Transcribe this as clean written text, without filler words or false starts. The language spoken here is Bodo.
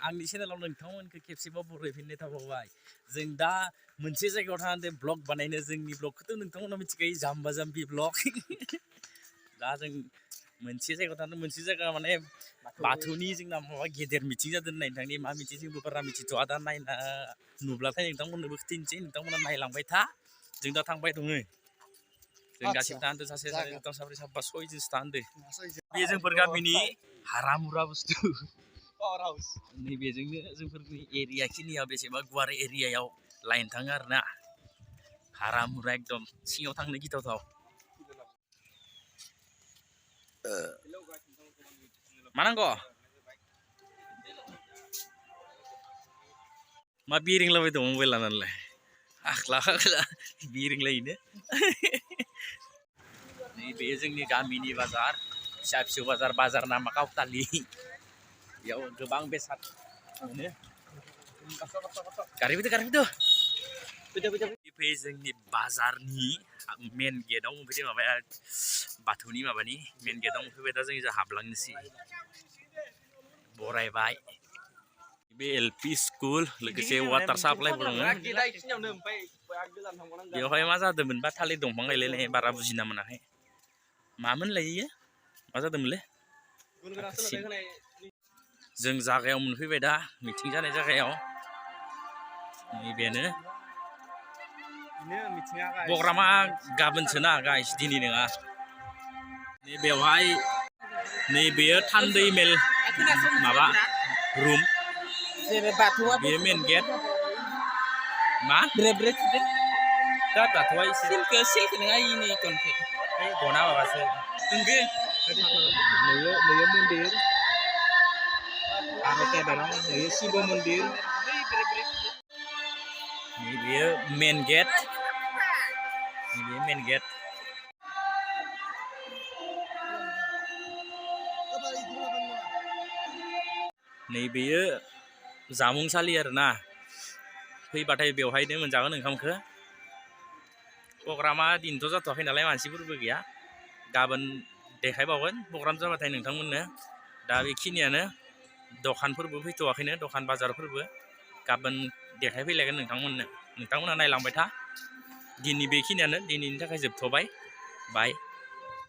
आंनि चेनेलाव नोंथांमोनखौ खेबसेबाव बरायफिननाय थाबावबाय जों दा मोनसे जायगायाव थानानै ब्लग बानायनो जोंनि ब्लगखौथ' नोंथांमोना मिथिखायो जाम्बा जाम्बि ब्लग दा जों मोनसे जायगायाव थानानै मोनसे जायगा माने बाथौनि जोंना माबा गेदेर मिटिं जादों होननाय नोंथांनि मा मिटिं जोंबो बारा मिथिथ'आ दा नायना नुब्लाथाय नोंथांमोननोबो खिन्थानोसै नोंथांमोना नायलांबाय था जों दा थांबाय दङ जों गासिबो थांदो सासे सानै साथाम साब्रै साबा सयजोनसो थांदो बे जोंफोर गामिनि हारामुरा बुस्थु नैबेजोंनो जोंफोरनि एरिया खिनिया बेसेबा गुवार एरियायाव लाइन थाङो आरो ना हारामुरा एकदम सिङाव थांनो गिथावथाव मा नांगौ मा बिरिंलाबाय दं मबाइल लानानैलाय आख्ला आख्ला बिरिंलायोनो नैबे जोंनि गामिनि बाजार फिसा फिसौ बाजार नामा कावतालि बेयाव गोबां बेसाद मोनो गारि फैदो जोंनि बाजारनि मेन गेटआव मोनफैदो माबाया बाथौनि माबानि मेन गेटआव मोनफैबाय दा जों हाबलांनोसै बरायबाय बे एलपि स्कुल लोगोसे वाटार साप्लाइबो दङ बेवहाय मा जादोंमोनबा थालिर दंफां गायलायनाय बारा बुजिना मोनाखै मामोनलाय इयो मा जादोंमोनलै जों जागायाव मोनफैबाय दा मिटिं जानाय जागायाव नैबेनो प्रग्रामा गाबोनसो ना गाइस दिनै नङा बेवहाय नैबेयो थान्दै मेल माबा रुम बेयो मेन गेट मा दा बाथौआ एसे सिल्क नङा इनि कनफेक्ट गना माबासो नोंगो नैयो मन्दिर आरो केदाराव नैयो शिव मन्दिर नैबेयो मेन गेट नैबेयो जामुंसालि आरोना फैबाथाय बेवहायनो मोनजागोन ओंखामखौ प्रग्रामा दिनैथ' जाथ'वाखै नालाय मानसिफोरबो गैया गाबोन देखायबावगोन प्रग्राम जाबाथाय नोंथांमोननो दा बेखिनियानो दखानफोरबो फैथ'वाखैनो दखान बाजारफोरबो गाबोन देखायफैलायगोन नोंथांमोना नायलांबाय था दिनै बेखिनियानो दिनैनि थाखाय जोबथ'बाय बाय